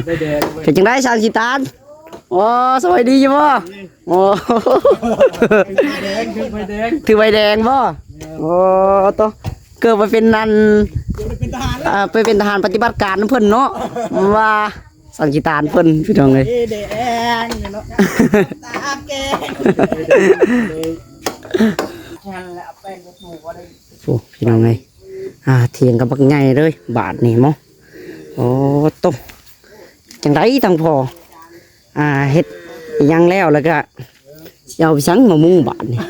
ໃບແດງ ເປັນຈັ່ງໃດຊ່າງຂີ້ຕານ? ໂອ້ ສະບາຍດີຢູ່ບໍ່? ໂອ້ ຖືໃບແດງ ຖືໃບແດງ ຖືໃບແດງບໍ່? ໂອ້ ໂຕ ເກີດໄປເປັນອັນ ເປັນທະຫານ ອ່າ ໄປເປັນທະຫານປະຕິບັດການນຳເພິ່ນເນາະ ວ່າ ສັງກິຕານເພິ່ນ ພີ່ນ້ອງເອີຍ ເດແອງເນາະ ຕາແກງ ໂອ້ ພີ່ນ້ອງເອີຍ ອ່າ ຖຽງກັບບັກໃຫຍ່ເລີຍບາດນີ້ເນາະ ໂອ້ ໂຕ ຈັ່ງໃດທັງພໍ່ ອ່າ ເຮັດອີ່ຫຍັງແລ້ວ ແລ້ວກະຊິເອົາໄປສັງມາມຸງບາດນີ້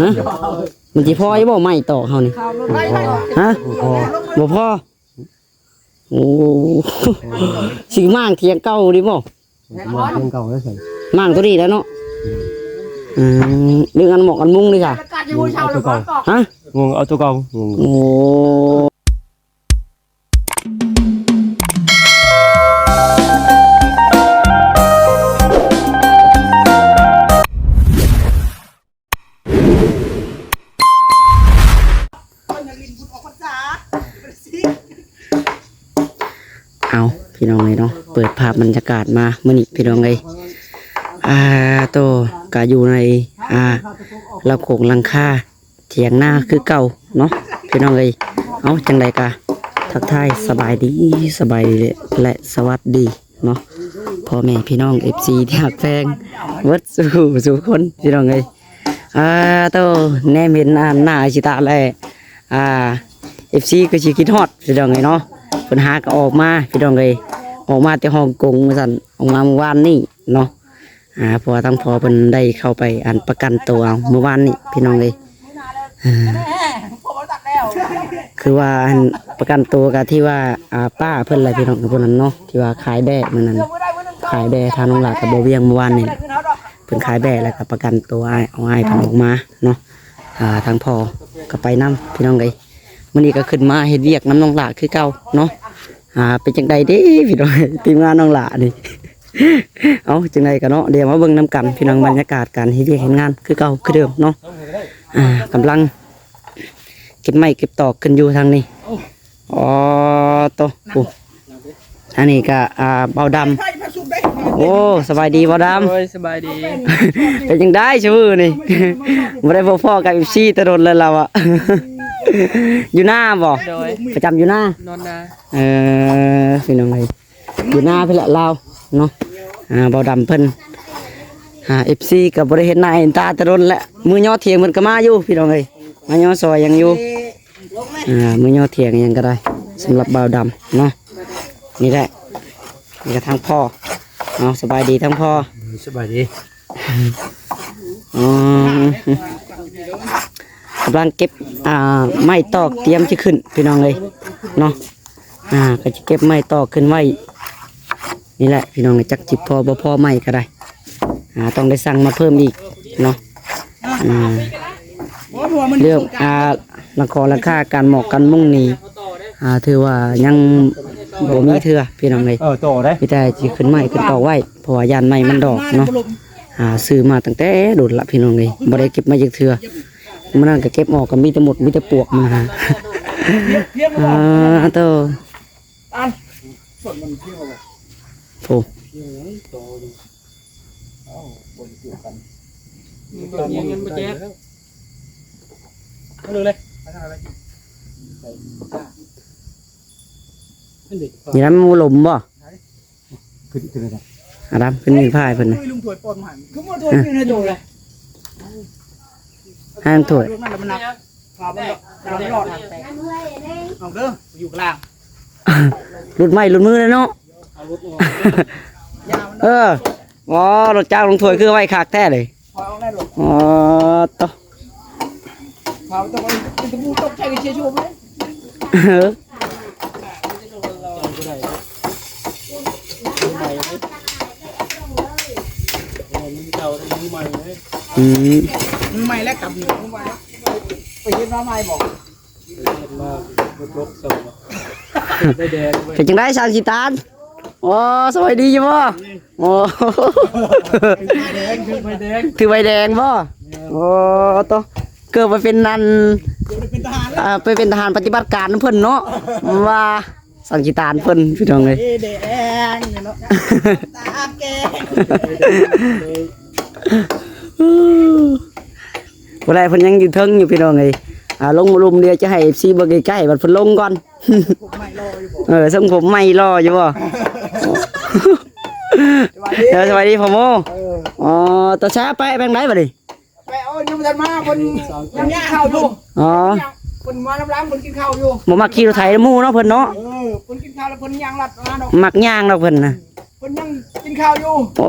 ຮະ ມັນຊິພໍຢູ່ບໍ່ໄມ້ຕອກເຮົານີ້ ຮະ ບໍ່ພໍ ບໍ່ພໍ ໂອ້ ຊິມ້າງຖຽງເກົ່ານີ້ບໍ່? ມ້າງຖຽງເກົ່າແລ້ວຊັ້ນ ມ້າງໂຕນີ້ແລ້ວເນາະ ອືມ ເລື່ອງອັນໝອກອັນມຸງນີ້ຊະ ມຸງເອົາໂຕເກົ່າ ຮະ ມຸງເອົາໂຕເກົ່າ ໂອ້ ເອົາ ພີ່ນ້ອງເອີຍເນາະ ເປີດພາບບັນຍາກາດມາມື້ນີ້ ພີ່ນ້ອງເອີຍ ອ່າ ໂຕ ກະຢູ່ໃນ ອ່າ ລຳໂຂງຫຼັງຄາ ຖຽງນາຄືເກົ່າເນາະ ພີ່ນ້ອງເອີຍ ເອົາ ຈັ່ງໃດກະທັກທາຍສະບາຍດີ ສະບາຍດີ ແລະ ສະຫວັດດີເນາະ ພໍ່ແມ່ພີ່ນ້ອງ ເອັຟຊີ ທີ່ຮັກແພງເບິດສູ່ຜູ້ສູ່ຄົນ ພີ່ນ້ອງເອີຍ ອ່າ ໂຕ ແນມເຫັນ ອ່າ ໜ້າຊິຕາ ແລະ ອ່າ ເອັຟຊີ ຄືຊິຄິດຮອດ ພີ່ນ້ອງເອີຍເນາະ ເພິ່ນຫາກໍອອກມາ ພີ່ນ້ອງເອີຍ ອອກມາແຕ່ຮ່ອງກົງວ່າຊັ້ນ ອອກມາມື້ວານນີ້ເນາະ ອ່າ ເພາະວ່າທາງພໍ່ເພິ່ນໄດ້ເຂົ້າໄປ ອັນ ປະກັນຕົວເອົາມື້ວານນີ້ ພີ່ນ້ອງເອີຍ ອ່າ ຄືວ່າ ອັນ ປະກັນຕົວກໍທີ່ວ່າ ອ່າ ປ້າເພິ່ນແຫຼະ ພີ່ນ້ອງ ຜູ້ນັ້ນເນາະ ທີ່ວ່າຂາຍແບ້ມື້ນັ້ນ ຂາຍແບ້ທາງນ້ອງຫຼ້າກັບບໍ່ວຽງມື້ວານນີ້ ເພິ່ນຂາຍແບ້ແລ້ວກໍປະກັນຕົວອ້າຍ ເອົາອ້າຍເພິ່ນອອກມາເນາະ ອ່າ ທາງພໍ່ກໍໄປນຳ ພີ່ນ້ອງເອີຍ ມື້ນີ້ກໍຂຶ້ນມາເຮັດວຽກນຳນ້ອງຫຼ້າຄືເກົ່າເນາະ ອ່າ ເປັນຈັ່ງໃດເດ້ ພີ່ນ້ອງ ທີມງານນ້ອງຫຼ້ານີ້ ເອົາ ຈັ່ງໃດກໍເນາະ ດຽວມາເບິ່ງນຳກັນ ພີ່ນ້ອງ ບັນຍາກາດການເຮັດວຽກເຮັດງານຄືເກົ່າຄືເດີມເນາະ ອ່າ ກຳລັງເກັບໄມ້ເກັບຕອກຂຶ້ນຢູ່ທາງນີ້ ອໍ ໂຕ ໂອ້ ອັນນີ້ກໍ ອ່າ ບ່າວດຳ ໂອ້ ສະບາຍດີບ່າວດຳ ໂດຍ ສະບາຍດີ ເປັນຈັ່ງໃດຊຸມື້ນີ້ ບໍ່ໄດ້ພົບພໍ້ກັບ ເອັຟຊີ ແຕ່ດົນແລ້ວລາວອະ ຢູ່ນາບໍ່? ໂດຍ ປະຈຳຢູ່ນາ ນອນນາ ເອີ ພີ່ນ້ອງເອີຍ ຢູ່ນາພຸ້ນແຫຼະລາວເນາະ ອ່າ ບ່າວດຳເພິ່ນ ອ່າ ເອັຟຊີ ກໍບໍ່ໄດ້ເຫັນໜ້າເຫັນຕາແຕ່ດົນແລ້ວ ມື້ຍໍຖຽງເພິ່ນກໍມາຢູ່ ພີ່ນ້ອງເອີຍ ມາຍໍຊ່ອຍຫຍັງຢູ່ ອ່າ ມື້ຍໍຖຽງຫຍັງກໍໄດ້ ສຳລັບບ່າວດຳເນາະ ນີ້ແຫຼະ ນີ້ກໍທາງພໍ່ເນາະ ສະບາຍດີທາງພໍ່ ສະບາຍດີ ອໍ ກຳລັງເກັບ ອ່າ ໄມ້ຕອກຕຽມຊິຂຶ້ນ ພີ່ນ້ອງເອີຍເນາະ ອ່າ ກໍຈະເກັບໄມ້ຕອກຂຶ້ນໄວ້ ນີ້ແຫຼະ ພີ່ນ້ອງ ຈັກຊິພໍບໍ່ພໍໄມ້ກໍໄດ້ ອ່າ ຕ້ອງໄດ້ສັ່ງມາເພີ່ມອີກເນາະ ອ່າ ເລື່ອງ ອ່າ ຫຼັງຄອງຫຼັງຄາ ການໝອກການມຸງນີ້ ອ່າ ຖືວ່າຍັງບໍ່ມີເທື່ອ ພີ່ນ້ອງເອີຍ ເອີ ໂຕໄດ້ ມີແຕ່ຊິຂຶ້ນໄມ້ຂຶ້ນຕອກໄວ້ ເພາະວ່າຢ້ານໄມ້ມັນດອກເນາະ ອ່າ ຊື້ມາຕັ້ງແຕ່ດົນລະ ພີ່ນ້ອງເອີຍ ບໍ່ໄດ້ເກັບມາຈັກເທື່ອ ມື້ນັ້ນກໍເກັບອອກ ກໍມີແຕ່ມົດ ມີແຕ່ປວກມັນນະ ອ່າ ໂຕ ໂອ້ ມີເງິນບໍ່ແຈກ ມາເລີຍ ນີ້ນະ ໝູລົມບໍ່? ຂຶ້ນ ຂຶ້ນເລີຍນະ ອາດຳ ຂຶ້ນມີພາຍເພິ່ນນະ ລຸງຖ້ວຍປ້ອນມາໃຫ້ ຄືວ່າຖ້ວຍຢູ່ໃນໂຕເລີຍ ໃຫ້ລຸງຖ້ວຍ ເອົາເດີ ຢູ່ກາງ ຫຼຸດໄມ້ຫຼຸດມືແລ້ວເນາະ ເອົາລົດອອກ ເອີ ບໍ່ ລົດຈັກລຸງຖ້ວຍຄືໄວ້ຄັກແທ້ເລີຍ ອໍ ໂຕ ເຂົາເຈົ້າກໍເປັນຕະປູຕົກໃສ່ເຊຊູມເລີຍ ເອີ ອືມ ມືໃໝ່ແລ້ວກັບ ມືໃໝ່ ໄປເຮັດມາໃໝ່ບໍ່? ເປັນຈັ່ງໃດຊ່າງຂີ້ຕານ? ໂອ້ ສະບາຍດີຢູ່ບໍ່? ໂອ້ ຖືໃບແດງ ຖືໃບແດງ ຖືໃບແດງບໍ່? ໂອ້ ໂຕ ເກີດໄປເປັນອັນ ເປັນທະຫານ ອ່າ ໄປເປັນທະຫານປະຕິບັດການນຳເພິ່ນເນາະ ວ່າ ສັງຂີ້ຕານເພິ່ນພີ່ນ້ອງເອີຍ ເດແອງເນາະ ຕາແກງ ຜູ້ໃດເພິ່ນຍັງຢູ່ເທິງຢູ່ພີ່ນ້ອງເອີຍ ອ່າ ລົງມາລຸ່ມດຽວຈະໃຫ້ເອັຟຊີເບິ່ງໃກ້ໆ ບັດເພິ່ນລົງກ່ອນ ເອີ ຊົງຜົມໃໝ່ຫຼໍ່ຢູ່ບໍ່? ສະບາຍດີ ເອີ ສະບາຍດີພໍ່ໂມ ເອີ ອໍ ຕາຊາໄປແບງໃດບັດນີ້? ໄປເອົາ ຍັງບໍ່ທັນມາ ເພິ່ນຍັງກິນເຂົ້າຢູ່ ອໍ ເພິ່ນມານຳຫຼັງ ເພິ່ນກິນເຂົ້າຢູ່ ບໍ່ມັກຂີ່ລົດໄຖນຳໝູ່ເນາະ ເພິ່ນເນາະ ເອີ ເພິ່ນກິນເຂົ້າແລ້ວ ເພິ່ນຍ່າງລັດມາດອກ ມັກຍ່າງດອກເພິ່ນນະ ເພິ່ນຍັງກິນເຂົ້າຢູ່ ໂອ້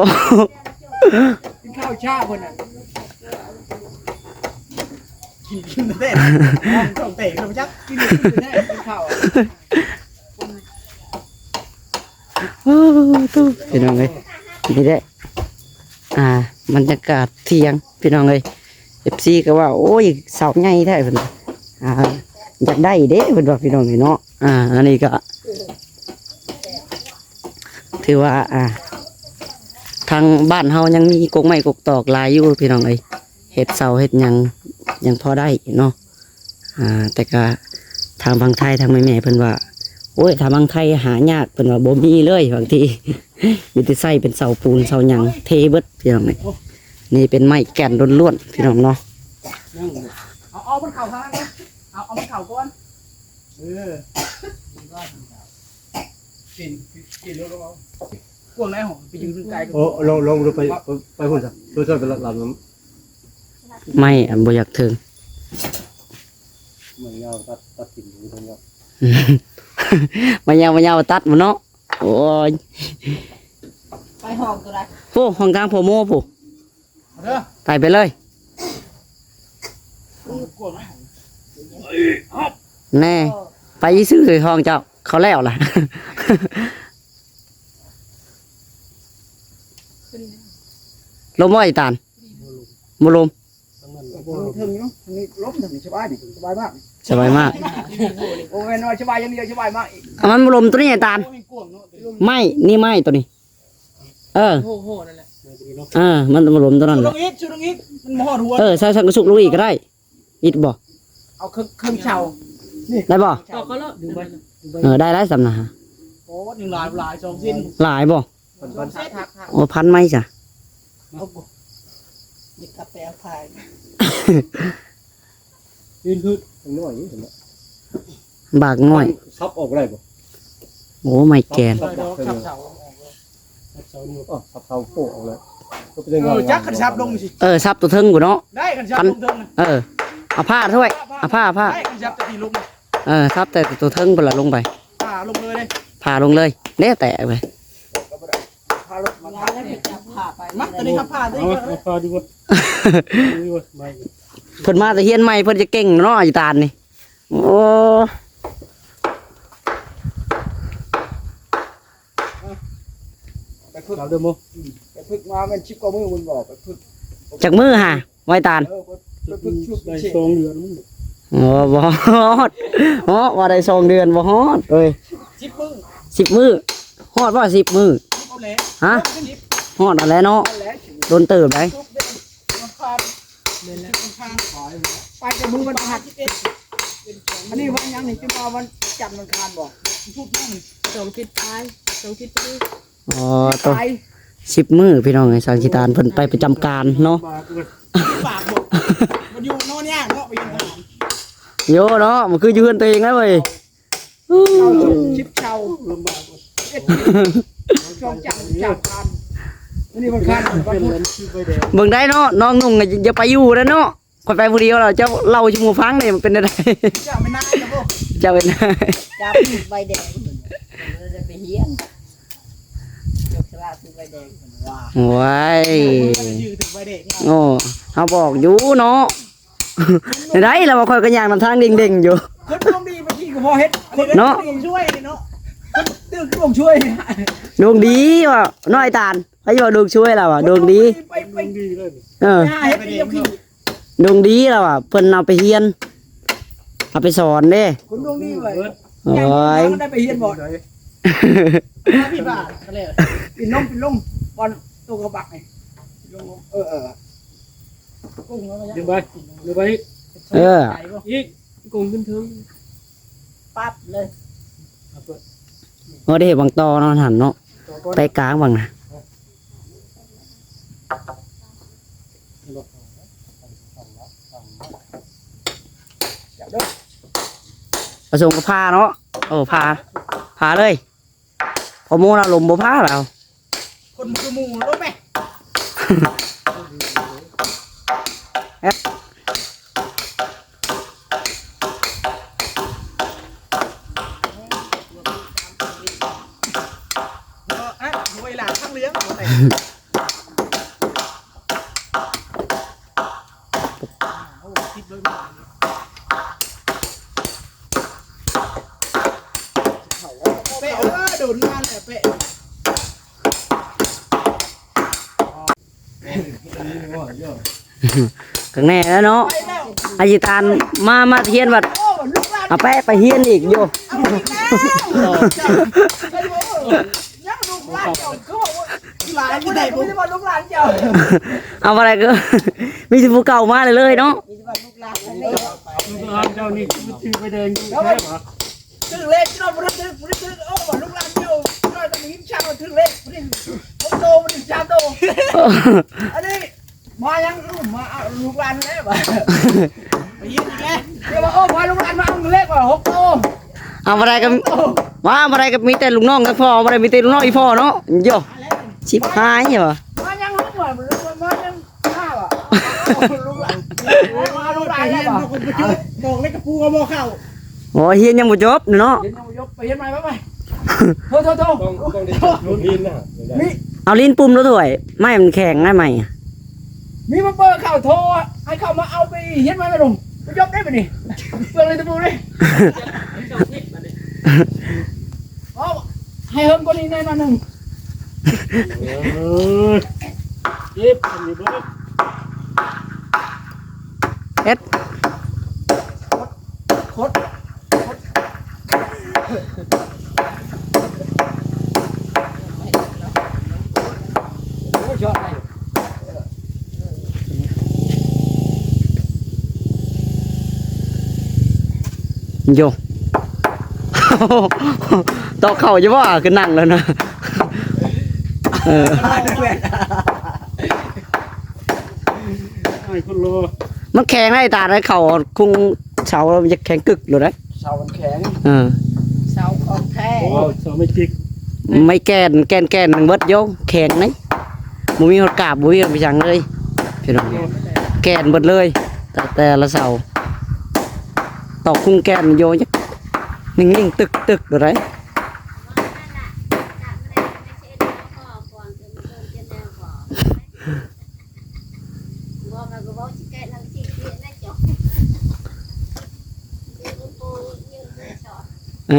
ກິນເຂົ້າຊ້າເພິ່ນນະ ກິນ ກິນແທ້ ທ້ອງແຕກແລ້ວຈັກ ກິນ ກິນແທ້ ກິນເຂົ້າ ໂອ້ ໂທ້ ພີ່ນ້ອງເອີຍ ນີ້ແຫຼະ ອ່າ ບັນຍາກາດທ່ຽງພີ່ນ້ອງເອີຍ ເອັຟຊີກໍວ່າ ໂອ້ຍ ເສົາໃຫຍ່ແທ້ເພິ່ນ ອ່າ ຢາກໄດ້ເດ້ເພິ່ນວ່າພີ່ນ້ອງເອີຍເນາະ ອ່າ ອັນນີ້ກໍຖືວ່າ ອ່າ ທາງບ້ານເຮົາຍັງມີກົກໄມ້ກົກຕອກຫຼາຍຢູ່ພີ່ນ້ອງເອີຍ ເຮັດເສົາເຮັດຫຍັງຍັງພໍໄດ້ເນາະ. ອ່າ ແຕ່ກະທາງຝັ່ງໄທ ທາງແມ່ໆ ເພິ່ນວ່າ ໂອ້ຍ ທາງຝັ່ງໄທຫາຍາກ ເພິ່ນວ່າບໍ່ມີເລີຍ ບາງທີມີແຕ່ໃຊ້ເປັນເສົາປູນເສົາຫຍັງເທເບິດ ພີ່ນ້ອງເອີຍ ນີ້ເປັນໄມ້ແກ່ນລ້ວນໆ ພີ່ນ້ອງເນາະ ເອົາ ເອົາມັນເຂົ້າທາງນັ້ນເນາະ ເອົາ ເອົາມັນເຂົ້າກ່ອນ ເອີ ປີນ ປີນລົງ ກວ້າງໄດ໋ ເຮົາໄປຢືນໄກ ໂອ້ ລົງ ລົງໄປ ໄປພຸ້ນຊະ ຊ່ວຍໆ ໄປລັດລຳນຳ ໄມ້ອັນບໍ່ຢາກເຖິງ ໄມ້ຍາວຕັດ ຕັດຖິ້ມຢູ່ເທິງແລ້ວ ໄມ້ຍາວ ໄມ້ຍາວຕັດມັນເນາະ ໂອ້ຍ ໄປຫ້ອງຕົວໃດ ໂອ້ ຫ້ອງທາງພໍ່ໂມພຸ້ນ ເດີ ໄປ ໄປເລີຍ ແນ່ ໄປຊື່ຫ້ອງເຈົ້າ ເຂົາແລ້ວລະ ລົມບໍ່ ອີຕານ ບໍ່ລົມ ເທິງເນາະ ນີ້ລົມ ນີ້ສະບາຍ ນີ້ສະບາຍມາກ ສະບາຍມາກ ໂອ້ຍ ນ້ອຍ ສະບາຍຢ່າງດຽວ ສະບາຍມາກອີກ ມັນບໍ່ລົມຕົວນີ້ ອີຕານ ໂອ້ຍ ກວ້າງເນາະ ໄມ້ ນີ້ໄມ້ຕົວນີ້ ເອີ ໂອ້ໂຫ ນັ້ນແຫຼະ ເອີ ມັນບໍ່ລົມຕົວນັ້ນແຫຼະ ຊຸກລົງອີກ ຊຸກລົງອີກ ມັນບໍ່ຮອດຫົວ ເອີ ໃສ່ ໃສ່ກະຊຸກລົງອີກກໍໄດ້ ອິດບໍ່ ເອົາເຄິ່ງ ເຄິ່ງເຊົາ ນີ້ ໄດ້ບໍ່ ຕອກເຂົາເລີຍ ເອີ ໄດ້ຫຼາຍສ່ຳນະ ໂອ້ ຍັງຫຼາຍ ຫຼາຍ ສອງເຊັນ ຫຼາຍບໍ່ ເພິ່ນ ເພິ່ນ ໂອ້ ພັນໄມ້ຊະ ເອົາ ນີ້ກະໄປເອົາພາຍ ຕີນພືດ ນ້ອຍນີ້ ບາກນ້ອຍ ສັບອອກໄດ້ບໍ່ ໂອ້ ໄມ້ແກ່ນ ສັບ ສັບເສົາອອກເລີຍ ສັບເສົານີ້ ອໍ ສັບເສົາໂປ້ອອກເລີຍ ເອີ ຈັກຄັນສັບລົງຊິ ເອີ ສັບຕົວເທິງພຸ້ນເນາະ ໄດ້ຄັນສັບລົງເທິງນະ ເອີ ເອົາຜ້າຊ່ວຍ ເອົາຜ້າ ເອົາຜ້າ ໄດ້ຄັນສັບແຕ່ທີ່ລົງ ເອີ ສັບແຕ່ຕົວເທິງພຸ້ນລະລົງໄປ ຜ້າລົງເລີຍເດ້ ຜ້າລົງເລີຍ ແນວແຕກເລີຍ ມາ ຕົວນີ້ຄັບຜ້າ ຕົວນີ້ ເອົາ ເອົາຜ້າດີກວ່າ ດີກວ່າ ໄມ້ ເພິ່ນມາແຕ່ຮຽນໃໝ່ ເພິ່ນຈະເກັ່ງເນາະ ອາຈານນີ້ ໂອ້ ໄປຝຶກ ເອົາເດີໂມ ໄປຝຶກມາແມ່ນສິບກວ່າມື້ພຸ້ນບໍ ໄປຝຶກ ຈັກມື້ຫາ ໄວຕານ ເອີ ໄປຝຶກຊຸດ ໄດ້ສອງເດືອນ ໂອ້ ບໍ່ຮອດ ເນາະ ວ່າໄດ້ສອງເດືອນ ບໍ່ຮອດເອີຍ ສິບມື້ ສິບມື້ ຮອດບໍ່ ສິບມື້ ຮະ ຮອດຫັ້ນແຫຼະເນາະ ດົນເຕີບໃດ ໄປແຕ່ມື້ວັນພະຫັດ ອັນນີ້ວັນຫຍັງນີ້ ຈະມາວັນຈັນວັນອັງຄານບໍ່ ພຸດ ສອງທິດປາຍ ສອງທິດພໍດີ ອໍ ໂຕ ສິບມື້ພີ່ນ້ອງເອີຍ ຊ່າງຂີ້ຕານເພິ່ນໄປປະຈຳການເນາະ ປາກບໍ່ ມັນຢູ່ນອນຍາກເນາະ ໄປຢູ່ນອນ ໂຍເນາະ ມັນຄືຢູ່ເຮືອນຕົວເອງແລ້ວເວີຍ ເກົ້າສິບ ສິບເຊົ້າ ລຳບາກ ເອັດ ຊ່ອງຈັນ ຈັນຄານ ມື້ນີ້ວັນຄານ ເບິ່ງໄດ້ເນາະ ນ້ອງນຸ່ງ ຢ່າໄປຢູ່ເດີເນາະ ຂ້ອຍໄປຜູ້ດຽວແລ້ວ ເຈົ້າເລົ່າສູ່ໝູ່ຟັງເດ້ ມັນເປັນແນວໃດ ເຈົ້າເປັນນາຍ ເຈົ້າເປັນນາຍ ຈັບໃບແດງ ໄປຮຽນ ຍົກສະລະຖືໃບແດງ ໂອ້ຍ ໂອ້ ເຮົາບອກຢູ່ເນາະ ແນວໃດລະວ່າ ຂ້ອຍກໍຍ່າງນຳທາງເດັ່ງໆຢູ່ ຄົນດວງດີບາງທີກໍພໍເຮັດ ເນາະ ດວງຊ່ວຍເນາະ ຄົນດວງຊ່ວຍ ດວງດີວ່າ ນ້ອຍຕານ ໃຜວ່າດວງຊ່ວຍລະວ່າ ດວງດີ ໄປ ໄປ ເອີ ໄປຫາເຮັດເປັນດຽວຂີ້ ດວງດີລະວ່າ ເພິ່ນເອົາໄປຮຽນ ເອົາໄປສອນເດ້ ຄົນດວງດີເວີຍ ໂອ້ຍ ໄດ້ໄປຮຽນບໍ່ ມາພີ່ບາດ ປີນລົງ ປີນລົງ ບ່ອນໂຕກະບັກນີ້ ລົງ ເອີ ເອີ ກຸ້ງ ດຶງໄປ ດຶງໄປອີກ ເອີ ອີກ ກຸ້ງຂຶ້ນເທິງ ປັບເລີຍ ເອົາເປີດ ໂອ້ ໄດ້ເຮັດບັງຕໍ່ເນາະຫັ້ນເນາະ ໄປກາງບັງນະ ປະສົງກໍພາເນາະ ໂອ້ ພາ ພາເລີຍ ພໍໂມລາວລົມບໍ່ພາລາວ ຄົນຄືໝູ່ລົມແມ ເປະ ເອີ ໂດນງານແຫຼະເປະ. ຄັກແນ່ແລ້ວເນາະ ອາຈິຕານມາ ມາຮຽນວັດ ເອົາແປະໄປຮຽນອີກຢູ່ ເອົາບໍ່ໄດ້ກໍມີແຕ່ຜູ້ເກົ່າມາເລື້ອຍໆເນາະ ລູກຫຼານເຈົ້ານີ້ຄືຖືກໃບແດງຢູ່ແທ້ຫວາ? ຖືກເລກພີ່ນ້ອງ ບໍ່ໄດ້ຖືກ ບໍ່ໄດ້ຖືກ ໂອ້ ລູກຫຼານເຈົ້ານ້ອຍກໍໄດ້ຍິນຂ່າວວ່າຖືກເລກ ຜູ້ນີ້ຫົກໂຕ ຜູ້ນີ້ສາມໂຕ ອັນນີ້ມາຍັງ ມາເອົາລູກຫຼານແລ້ວ ໄປຍິນອີກແລ້ວ ດຽວວ່າ ໂອ້ ພາລູກຫຼານມາເອົາເລກວ່າຫົກໂຕ ເອົາບໍ່ໄດ້ກໍ ວ່າບໍ່ໄດ້ກໍມີແຕ່ລູກນ້ອງກັບພໍ່ ບໍ່ໄດ້ມີແຕ່ລູກນ້ອງອີ່ພໍ່ເນາະ ໂຢ ຊິບຫາຍຫວາ ມາຍັງ ມາຍັງ ມາຫວາ ລູກຫຼານ ມາລູກຫຼານແລ້ວຫວາ ໄປຮຽນເຮົາກໍບໍ່ຈົບ ບອກເລກກະປູກໍບໍ່ເຂົ້າ ໂອ້ ຮຽນຍັງບໍ່ຈົບເນາະ ຮຽນຍັງບໍ່ຈົບ ໄປຮຽນໃໝ່ ໄປ ໄປ ໂທ ໂທ ໂທ ຕ້ອງ ຕ້ອງໄດ້ຈັບໂດນຫີນນະ ນີ້ ເອົາລີນປຸ່ມແລ້ວຖ້ວຍ ໄມ້ມັນແຂງໄດ໋ໄມ້ ມີບັບເບີເຂົ້າໂທ ໃຫ້ເຂົ້າມາເອົາໄປຮຽນໃໝ່ແມ່ລຸງ ບໍ່ຈົບໄດ້ບັດນີ້ ເບິ່ງເລີຍຕະປູເດ້ ເອົາ ໃຫ້ເຫິງກວ່ານີ້ແນ່ໜ້ອຍໜຶ່ງ ເອີ ເຈັບອັນນີ້ເບິ່ງ ເຮັດ ຄົດ ຄົດ ໂອ້ຍ ຍອດໄດ້ ໂຢ ຕອກເຂົ້າຢູ່ບໍ່? ຄືນັ່ງແລ້ວນະ ເອີ ອ້າຍຄົນຫຼໍ່ ມັນແຂງໄດ໋ຕາໄດ໋ ເຂົ້າຄຸງເສົາ ມັນຈະແຂງກຶກໂລດໄດ໋ ເສົາມັນແຂງ ເອີ ເສົາຂອງແທ້ ໂອ້ ເສົາໄມ້ຈິກ ໄມ້ແກ່ນ ແກ່ນ ແກ່ນມັນເບິດໂຢ ແຂງໄດ໋ ບໍ່ມີຮອດກາບ ບໍ່ມີຮອດໄປຫຍັງເລີຍ ພີ່ນ້ອງ ແກ່ນເບິດເລີຍ ແຕ່ ແຕ່ລະເສົາ ຕອກຄຸງແກ່ນໂຢ ຍິງໆ ຕຶກໆ ໂລດໄດ໋. ເອີ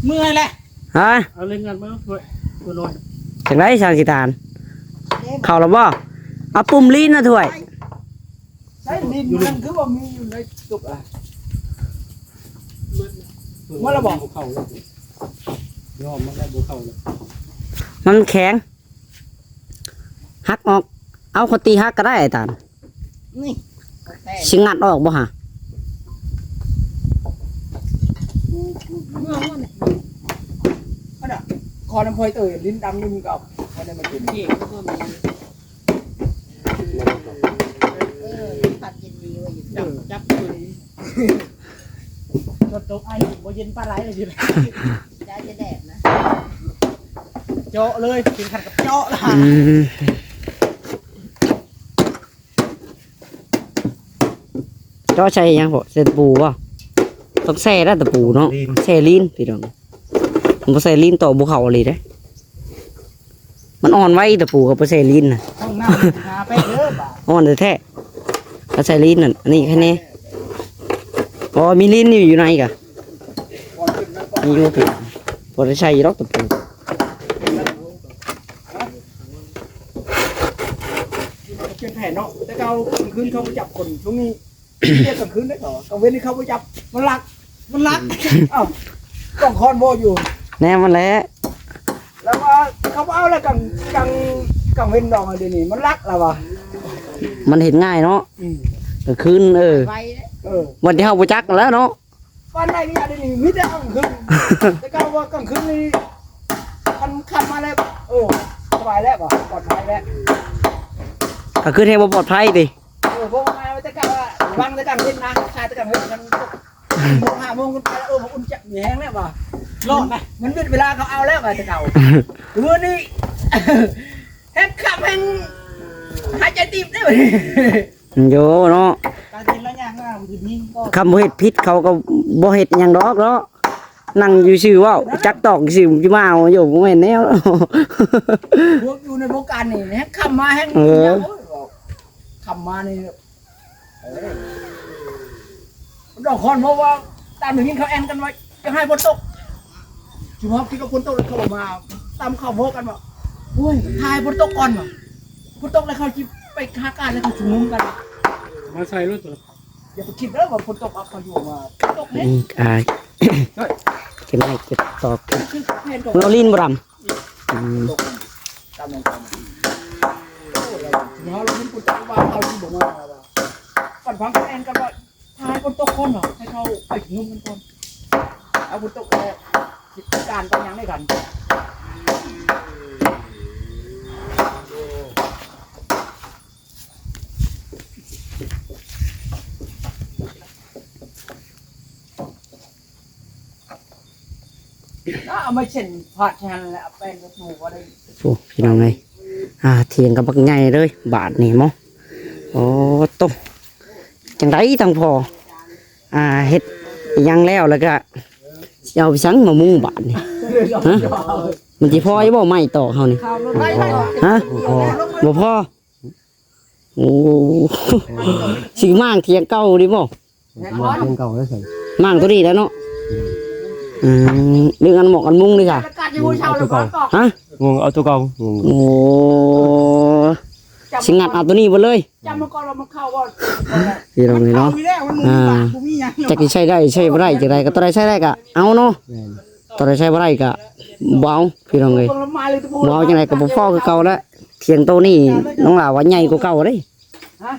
ເມື່ອຍແຫຼະ ຮະ ເອົາເຫຼັ້ງງັດມາ ຖ້ວຍ ຖ້ວຍນ້ອຍ ຈັ່ງໃດຊ່າງຊິທານ ເຂົ້າແລ້ວບໍ່? ເອົາປຸ່ມລີນນະຖ້ວຍ ໃຊ້ລີນມັນຄືວ່າມີຢູ່ໃນຕຸກອະ ໝົດແລ້ວບໍ່? ບໍ່ເຂົ້າແລ້ວ ຍອມມັນແລ້ວ ບໍ່ເຂົ້າແລ້ວ ມັນແຂງ ຫັກອອກ ເອົາ ຂ້ອຍຕີຫັກກໍໄດ້ ອາຈານ ນີ້ ຊິງັດອອກບໍ່ຫາ? ອັນນ່ະ ຂໍນຳພອຍເຕີຍ ຫຼິ້ນດຳຢູ່ ມຶງກໍເອົາອັນນັ້ນມາກິນ ເອີ ພັດເຢັນດີເວີຍ ຈັບ ຈັບ ຝົນຕົກ ອ້າຍ ບໍ່ເຢັນປານໃດເລີຍ ຈະແດດນະ ເຈາະເລີຍ ເຂັມຂັດກັບເຈາະລະ ອືມ ເຈາະໃສ່ຫຍັງພໍ່? ໃສ່ຕະປູບໍ່? ຕ້ອງແຊ່ແລ້ວຕະປູເນາະ ລີນ ແຊ່ລີນພີ່ນ້ອງ ມັນບໍ່ໃສ່ລີນຕໍ່ບໍ່ເຂົ້າອີ່ຫຼີເດ້. ມັນອ່ອນໄວຕະປູກັບປາແຊລີນນະ ຫ້ອງນ້ຳຫາໄປເດີບາດ ອ່ອນແທ້ໆ ປາແຊລີນນັ້ນ ອັນນີ້ແຄ່ນີ້ ພໍມີລີນຢູ່ ຢູ່ໃນກະ ມີຢູ່ ພໍໄດ້ໃຊ້ຢູ່ດອກຕະປູ ປ່ຽນແຜນເນາະ ແຕ່ເກົ່າກາງຄືນເຂົາບໍ່ຈັບຄົນ ຊ່ວງນີ້ ເຮັດກາງຄືນໄດ້ເຂົາ ກາງເວັນນີ້ເຂົາບໍ່ຈັບ ມັນລັກ ມັນລັກ ເອົ້າ ຕ້ອງຄອນບໍ່ຢູ່ ແນວມັນແຫຼະ ແລ້ວວ່າເຂົາບໍ່ເອົາແລ້ວ ກາງ ກາງ ກາງເວັນດອກ ດຽວນີ້ມັນລັກແລ້ວວ່າ ມັນເຮັດງ່າຍເນາະ ອືມ ກາງຄືນ ເອີ ໄວເດ້ ເອີ ວັນທີ່ເຮົາບໍ່ຈັກແລ້ວເນາະ ປານໃດກໍຢ່າ ດຽວນີ້ມີແຕ່ກາງຄືນ ແຕ່ເກົ່າວ່າກາງຄືນນີ້ ຄັນຄ່ຳມາແລ້ວ ເອີ ສະບາຍແລ້ວ ປອດໄພແລ້ວ. ກາງຄືນແຮງບໍ່ປອດໄພຕິ? ເອີ ເພາະວ່າແຕ່ເກົ່າວ່າລະວັງແຕ່ກາງເວັນນະ ຖ້າແຕ່ກາງເວັນມັນຫົກ ຫ້າໂມງຂຶ້ນໄປແລ້ວ ເອີ ມັນອຸ່ນຈັກມີແຮງແລ້ວວ່າ ລອດນະ ມັນເປັນເວລາເຂົາເອົາແລ້ວວ່າແຕ່ເກົ່າ. ມື້ນີ້ແຮງຄ່ຳແຮງຫາຍໃຈຕີບເດ້. ໂຍເນາະ ການເຮັດລະຍະຫ່າງມັນຄືຍິງກໍ ຄຳບໍ່ເຮັດຜິດເຂົາກໍບໍ່ເຮັດຫຍັງດອກເນາະ ນັ່ງຢູ່ຊື່ເວົ້າ ຈັກຕອກຊື່ຊິມາເອົາຢູ່ ບໍ່ແມ່ນແນວ ພວກຢູ່ໃນວົງການນີ້ແຮງຄ່ຳມາແຮງ ເອີ ໂອ້ຍ ຄ່ຳມານີ້ ເອີ ດອກຄອນ ເພາະວ່າຕາມໄດ້ຍິນເຂົາແອ່ນກັນວ່າຈະໃຫ້ຝົນຕົກ ຊຸມເຮົາຄິດວ່າຝົນຕົກແລ້ວ ເຂົາມາຕາມເຂົາບອກກັນວ່າ ໂອ້ຍ ຖ້າໃຫ້ຝົນຕົກກ່ອນວ່າ ຝົນຕົກແລ້ວເຂົາຊິໄປຫາການ ແລ້ວເຂົາຊຸມນຸມກັນ ມາໃສ່ລົດ ຢ່າໄປຄິດເດີວ່າຝົນຕົກ ເອົາພາຍຸມາຕົກແນ່ ນີ້ ອ່າ ເກັບໄມ້ເກັບຕອກ ຄືແຜນຂອງ ເອົາລີນບໍ່ດຳ ອືມ ຕົກຕາມນັ້ນຕາມນັ້ນ ໂອ້ຍ ເຮົາເປັນຜູ້ຈັດວາງ ເຮົາຊິບໍ່ມາວ່າ ປັນຟັງແຜນກັນວ່າ ຖ້າໃຫ້ຝົນຕົກກ່ອນເນາະ ໃຫ້ເຂົາໄປຊຸມນຸມກັນກ່ອນ ເອົາຝົນຕົກແລ້ວ ຊິຈັດການໄປຫຍັງໃນກັນ. ເອົາມາເຊັ່ນພາດຫັ້ນແຫຼະ ເອົາແປ້ງໄປປູກໍໄດ້. ໂອ້ ພີ່ນ້ອງເອີຍ ອ່າ ຖຽງກັບບັກໃຫຍ່ເລີຍບາດນີ້ເນາະ. ໂອ້ໂຕ ຈັ່ງໃດທາງພໍ່ ອ່າ ເຮັດອີ່ຫຍັງແລ້ວ ແລ້ວກະຊິເອົາໄປສັງມາມຸງບາດນີ້ ຮະ? ມັນຊິພໍຢູ່ບໍ່ໄມ້ຕອກເຮົານີ້ ຮະ? ບໍ່ພໍ. ໂອ້ ຊິມ້າງຖຽງເກົ່ານີ້ບໍ່? ມ້າງຖຽງເກົ່າແລ້ວຊັ້ນ ມ້າງໂຕນີ້ແຫຼະເນາະ. ອືມ ເລື່ອງອັນໝອກອັນມຸງນີ້ຊະ ມຸງເອົາໂຕເກົ່າ ຮະ? ມຸງເອົາໂຕເກົ່າ ມຸງ. ໂອ້ ຊິງັດເອົາໂຕນີ້ເບິດເລີຍ ຈຳມາກ່ອນວ່າມັນເຂົ້າບໍ່ ພີ່ນ້ອງເອີຍເນາະ. ອ່າ ຈັກຊິໃຊ້ໄດ້ໃຊ້ບໍ່ໄດ້ຈັ່ງໃດ ກໍຕົວໃດໃຊ້ໄດ້ກໍເອົາເນາະ ແມ່ນ ຕົວໃດໃຊ້ບໍ່ໄດ້ກໍບໍ່ເອົາ ພີ່ນ້ອງເອີຍ ບໍ່ເອົາຈັ່ງໃດກໍບໍ່ພໍຄືເກົ່າແຫຼະ. ຖຽງໂຕນີ້ນ້ອງຫຼ້າວ່າໃຫຍ່ກວ່າເກົ່າເດ້ ຮະ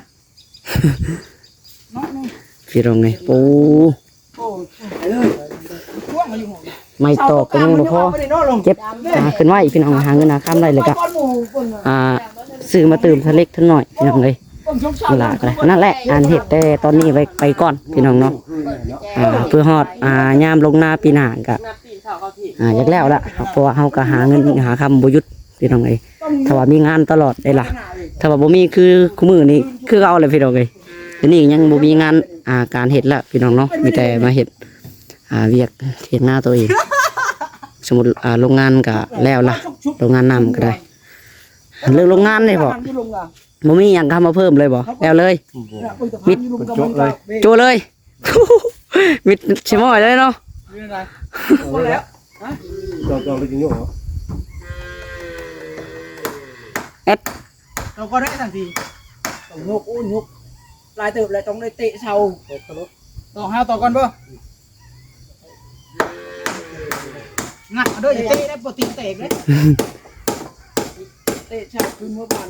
ພີ່ນ້ອງເອີຍ ໂອ້ ໄມ້ຕອກກໍຍັງບໍ່ພໍ ເກັບຫາຂຶ້ນໄວ້ ພີ່ນ້ອງ ຫາເງິນຫາຄຳໄດ້ແລ້ວກໍ ອ່າ ຊື້ມາຕື່ມທະເລັກທະນ້ອຍ ພີ່ນ້ອງເອີຍ. ນັ້ນລະ ນັ້ນແຫຼະ ອັນເຮັດແຕ່ຕອນນີ້ໄວ້ໄປກ່ອນ ພີ່ນ້ອງເນາະ. ອ່າ ເພື່ອຮອດ ອ່າ ຍາມລົງນາປີໜ້າກະ ອ່າ ຢາກແລ້ວລະ ເພາະວ່າເຮົາກະຫາເງິນຫາຄຳບໍ່ຢຸດ ພີ່ນ້ອງເອີຍ. ຖ້າວ່າມີງານຕະຫຼອດເດ້ລະ ຖ້າວ່າບໍ່ມີຄືຄູ່ມື້ນີ້ຄືເກົ່າແຫຼະ ພີ່ນ້ອງເອີຍ. ດຽວນີ້ຍັງບໍ່ມີງານ ອ່າ ການເຮັດລະ ພີ່ນ້ອງເນາະ ມີແຕ່ມາເຮັດ ອ່າ ວຽກຖຽງນາໂຕເອງ. ສົມມຸດ ອ່າ ໂລງງານກະແລ້ວລະ ໂລງງານນ້ຳກະໄດ້. ເລື່ອງໂລງງານນີ້ພໍ່ ບໍ່ມີຫຍັງເຂົ້າມາເພີ່ມເລີຍບໍ່? ແລ້ວເລີຍ ມິດ ໂຈະເລີຍ ມິດຊິໝ້ອຍເລີຍເນາະ. ຢູ່ໃນໃດ? ບໍ່ແລ້ວ ຮະ? ຈອງ ຈອງໄດ້ຈິງຢູ່ເນາະ. ເອັດ ເຮົາກໍໄດ້ທັນທີ ຕ້ອງຍົກ ໂອ້ ຍົກຫຼາຍເຕີບແລ້ວ ຕ້ອງໄດ້ເຕະເສົາ. ຕອກຫາ ຕອກກ່ອນບໍ່? ງັດເອົາເດີ ຢ່າເຕະໄດ້ ບໍ່ຕີນແຕກເດ້. ເຕະເສົາຄືນເມື່ອວານ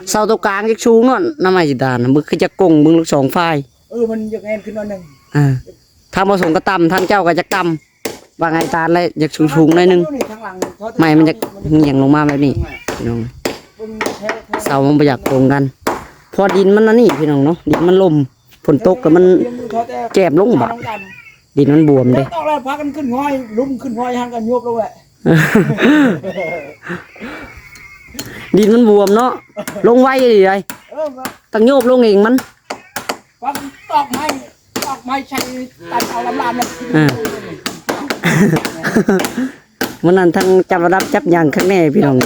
ເສົາໂຕກາງຈັກສູງເນາະ ນຳໄມ້ຊິຕານ ເບິ່ງຄືຈະກົງ ເບິ່ງລູກສອງຝ່າຍ. ເອີ ມັນຢາກແອນຂຶ້ນໜ້ອຍໜຶ່ງ. ອ່າ ທາງບໍ່ສົງກໍຕ່ຳ ທາງເຈົ້າກໍຈະຕ່ຳ ວ່າໄງຕານແລ້ວ ຢາກສູງໆໜ້ອຍໜຶ່ງ. ໄມ້ມັນຢາກຫງຽງລົງມາແບບນີ້ ພີ່ນ້ອງ. ເສົາມັນບໍ່ຢາກກົງກັນ ເພາະວ່າດິນມັນອັນນີ້ ພີ່ນ້ອງເນາະ ດິນມັນລົມ ຝົນຕົກແລ້ວມັນແຈບລົງບາດ ດິນມັນບວມເດ້. ຕອກແລ້ວພາກັນຂຶ້ນງອຍ ລຸມຂຶ້ນງອຍ ຫັ້ນກໍໂຍບລົງແຫຼະ. ດິນມັນບວມເນາະ ລົງໄວອີ່ຫຼີໃດ. ເອີ ຕ້ອງໂຍບລົງເອງມັນ ພາກັນຕອກໄມ້ ຕອກໄມ້ໃສ່ ຕັດເອົາລຳລາມນະ. ອ່າ ມື້ນັ້ນທັງຈັບລະດັບ ຈັບຫຍັງຄັກແນ່ ພີ່ນ້ອງ.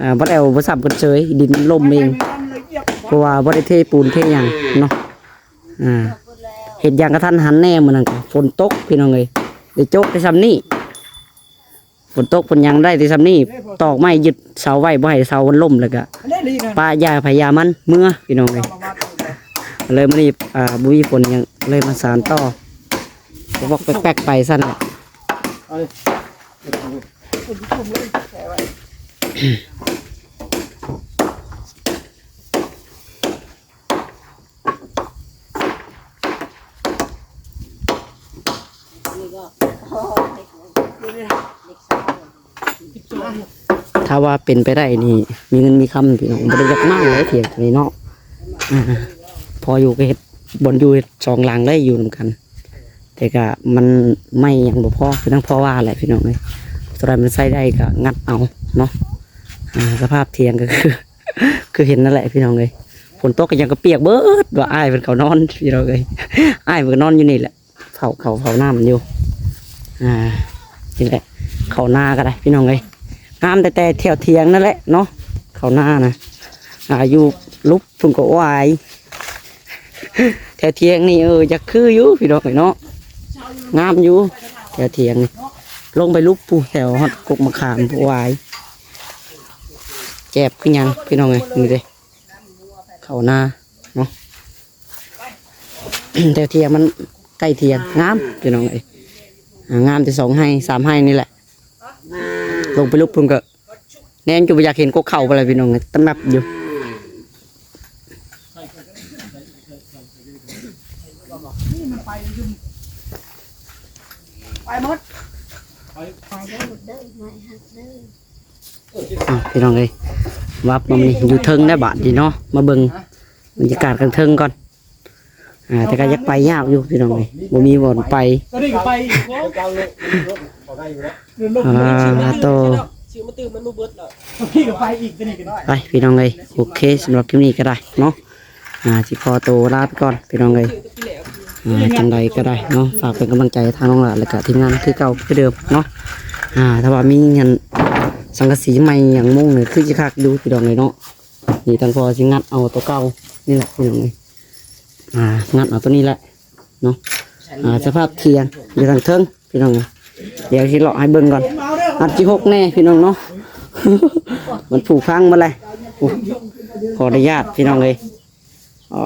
ອ່າ ບໍ່ໄດ້ເອົາ ບໍ່ຊ້ຳເພິ່ນເຊີຍ ດິນມັນລົມເອງ ເພາະວ່າບໍ່ໄດ້ເທປູນເທຫຍັງເນາະ. ອ່າ ເຮັດຫຍັງກະທັນຫັນແນ່ ມື້ນັ້ນກະຝົນຕົກ ພີ່ນ້ອງເອີຍ ໄດ້ໂຈະໄດ້ຊ່ຳນີ້. ຝົນຕົກຝົນຫຍັງໄດ້ແຕ່ຊ່ຳນີ້ ຕອກໄມ້ຍຶດເສົາໄວ້ ບໍ່ໃຫ້ເສົາມັນລົ້ມ ແລ້ວກະປະ ຢ່າໃຜຢ່າມັນເມືອ ພີ່ນ້ອງເອີຍ. ເລີຍມື້ນີ້ ອ່າ ບໍ່ມີຝົນຫຍັງ ເລີຍມາສານຕໍ່ ບອກແປັກໆໄປຊັ້ນແຫຼະ. ຖ້າວ່າເປັນໄປໄດ້ນີ້ ມີເງິນມີຄຳພີ່ນ້ອງ ບໍ່ໄດ້ຢາກມາເລີຍຖຽງຕົວນີ້ເນາະ. ອ່າ ພໍຢູ່ກໍເຮັດ ບ່ອນຢູ່ເຮັດສອງຫຼັງໄດ້ຢູ່ນຳກັນ ແຕ່ກະມັນໄມ້ຫຍັງບໍ່ພໍ ຄືທັງພໍ່ວ່າແຫຼະພີ່ນ້ອງເອີຍ ຕົວໃດມັນໃຊ້ໄດ້ກະງັດເອົາເນາະ. ອ່າ ສະພາບຖຽງກໍຄື ຄືເຫັນນັ້ນແຫຼະພີ່ນ້ອງເອີຍ ຝົນຕົກກໍຫຍັງກໍປຽກເບິດ ວ່າອ້າຍເພິ່ນເຂົານອນພີ່ນ້ອງເອີຍ ອ້າຍເພິ່ນກໍນອນຢູ່ນີ້ແຫຼະ ເຝົ້າເຂົ້າເຝົ້ານ້ຳຢູ່. ອ່າ ນີ້ແຫຼະ ເຂົ້ານາກໍໄດ້ພີ່ນ້ອງເອີຍ ງາມແຕ່ແຖວຖຽງນັ້ນແຫຼະເນາະ ເຂົ້ານານະ. ອ່າ ຢູ່ຫຼຸບພຸ້ນກໍຫວາຍ ແຖວຖຽງນີ້ ເອີ ຢາກຄືຢູ່ພີ່ນ້ອງເອີຍເນາະ ງາມຢູ່ແຖວຖຽງນີ້ ລົງໄປຫຼຸບພຸ້ນ ແຖວຮອດກົກມະຂາມພຸ້ນຫວາຍ ແຈບຄືຫຍັງພີ່ນ້ອງເອີຍ ນີ້ເດ້ ເຂົ້ານາເນາະ. ແຖວຖຽງມັນໃກ້ຖຽງ ງາມພີ່ນ້ອງເອີຍ ອ່າ ງາມແຕ່ສອງໄຮ່ສາມໄຮ່ນີ້ແຫຼະ. ລົງໄປຫຼຸບພຸ້ນກໍແນມຈົນບໍ່ຢາກເຫັນກົກເຂົ້າພຸ້ນແຫຼະພີ່ນ້ອງເອີຍ ຕະແມັບຢູ່. ໄປໝົດ ໄປເດີລູກເດີ ໄມ້ຫັກເດີ. ອ່ະ ພີ່ນ້ອງເອີຍ ວັບມານີ້ຢູ່ເທິງໄດ້ບາດນີ້ເນາະ ມາເບິ່ງບັນຍາກາດຂ້າງເທິງກ່ອນ. ອ່າ ແຕ່ກໍຢາກໄປຍາກຢູ່ພີ່ນ້ອງເອີຍ ບໍ່ມີບ່ອນໄປ. ຕົວນີ້ກໍໄປອີກ ອ່າ ໂຕ ຊື້ມາຕື່ມມັນບໍ່ເບິດແລ້ວ ຕົວນີ້ກໍໄປອີກ ຕົວນີ້ກໍໄປ ພີ່ນ້ອງເອີຍ. ໂອເຄ ສຳລັບຄລິບນີ້ກໍໄດ້ເນາະ ອ່າ ຊິຂໍໂຕລາໄປກ່ອນພີ່ນ້ອງເອີຍ. ອ່າ ຈັ່ງໃດກໍໄດ້ເນາະ ຝາກເປັນກຳລັງໃຈທາງນ້ອງຫຼ້າ ແລະກະທີມງານຄືເກົ່າຄືເດີມເນາະ. ອ່າ ຖ້າວ່າມີອັນສັງກະສີໃໝ່ຫຍັງມຸງນີ້ ຄືຊິຄັກຢູ່ພີ່ນ້ອງເອີຍເນາະ. ນີ້ທາງພໍ່ຊິງັດເອົາຕົວເກົ່ານີ້ແຫຼະພີ່ນ້ອງເອີຍ ອ່າ ງັດເອົາຕົວນີ້ແຫຼະເນາະ. ອ່າ ສະພາບຖຽງຢູ່ທາງເທິງພີ່ນ້ອງເອີຍ ດຽວຊິເລາະໃຫ້ເບິ່ງກ່ອນ ອາດຊິຫົກແດ່ພີ່ນ້ອງເນາະ ມັນຜຸພັງໝົດແລ້ວ. ໂອ້ ຂໍອະນຸຍາດພີ່ນ້ອງເອີຍ. ອໍ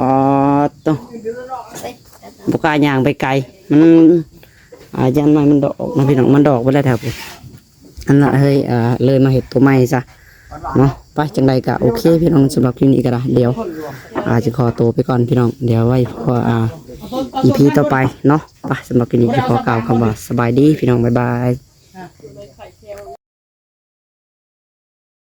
ໂຕ ບໍ່ກ້າຍ່າງໄປໄກ ມັນ ອ່າ ຢ້ານໄມ້ມັນດອກເນາະພີ່ນ້ອງ ມັນດອກເບິດແລ້ວແຖວພຸ້ນ. ອັນນັ້ນເຮີ້ຍ ເອີ ເລີຍມາເຮັດຕົວໃໝ່ຊະເນາະ. ໄປ ຈັ່ງໃດກໍໂອເຄພີ່ນ້ອງ ສຳລັບຄລິບນີ້ກໍໄດ້ ດຽວ ອ່າ ຊິຂໍໂຕໄປກ່ອນພີ່ນ້ອງ ດຽວໄວ້ພໍ້ ອ່າ ອີພີຕໍ່ໄປເນາະ. ໄປ ສຳລັບຄລິບນີ້ຊິຂໍກ່າວຄຳວ່າສະບາຍດີພີ່ນ້ອງ ບາຍບາຍ.